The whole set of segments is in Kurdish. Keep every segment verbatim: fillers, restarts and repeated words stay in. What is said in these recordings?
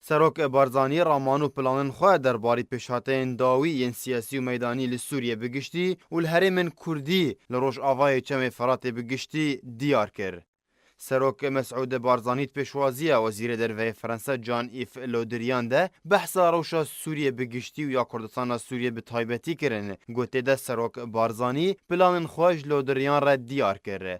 Serok Barzanî raman û planên xwe derbarî pêşhateyên dawî yên siyasî û meydanî li Sûriyê bi giştî û li herêmên Kurdî li Rojavayê Çemê Firatê bi giştî diyar kir. Serok Mesûd Barzanî di pêşwaziya Wezîrê Derve yê Fransa Jean-Yves Le Drian de behsa rewşa Sûriyê bi giştî û ya Kurdistana Sûriyê bi taybetî kirin. Got tê de Serok Barzanî planên xwe ji Le Drian re diyar kir.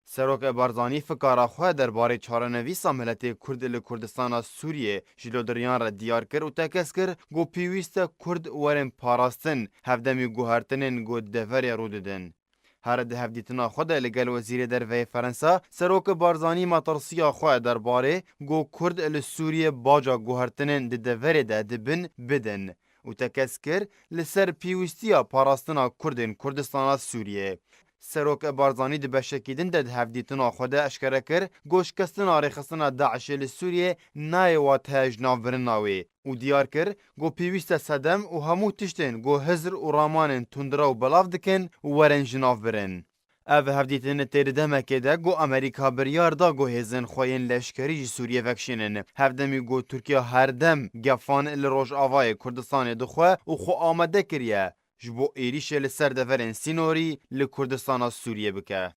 Serok Barzanî fikara xwe derbarê çarenivîsa miletê Kurd li Kurdistana Sûriyê ji Le Drian re diyar kir û tekez kir, got pêwîst e Kurd werin parastin, hevdemî guhertinên ku di deverê rû didin. Her di hevdîtina xwe de li gel Wezîrê Derve yê Fransa, Serok Barzanî metirsiya xwe derbarê ku Kurd li Sûriyê baca guhertinên di deverê de dibin bidin û tekez kir li ser pêwîstiya parastina Kurdên Kurdistana Sûriyê. Serok Barzanî di beşekî din de di hevdîtina xwe de eşkere kir, ku şikestina rêxistina DAIŞê li Sûriyê nayê wateya jinavbirina wê û diyar kir, ku pêwîst e sedem û hemû tiştên ku hizr û ramanên tundrew belav dikin werin jinavbirin. Ev hevdîtin tê di demekê de ku Amerîka biryar da ku hêzên xwe yên leşkerî ji Sûriyê vekişînin. Hevdemî ku Tirkiye her dem gefan li Rojavayê Kurdistanê dixwe û xwe amade kiriye ji bo êrîşê li ser deverên sînorî li Kurdistana Sûriyê bike.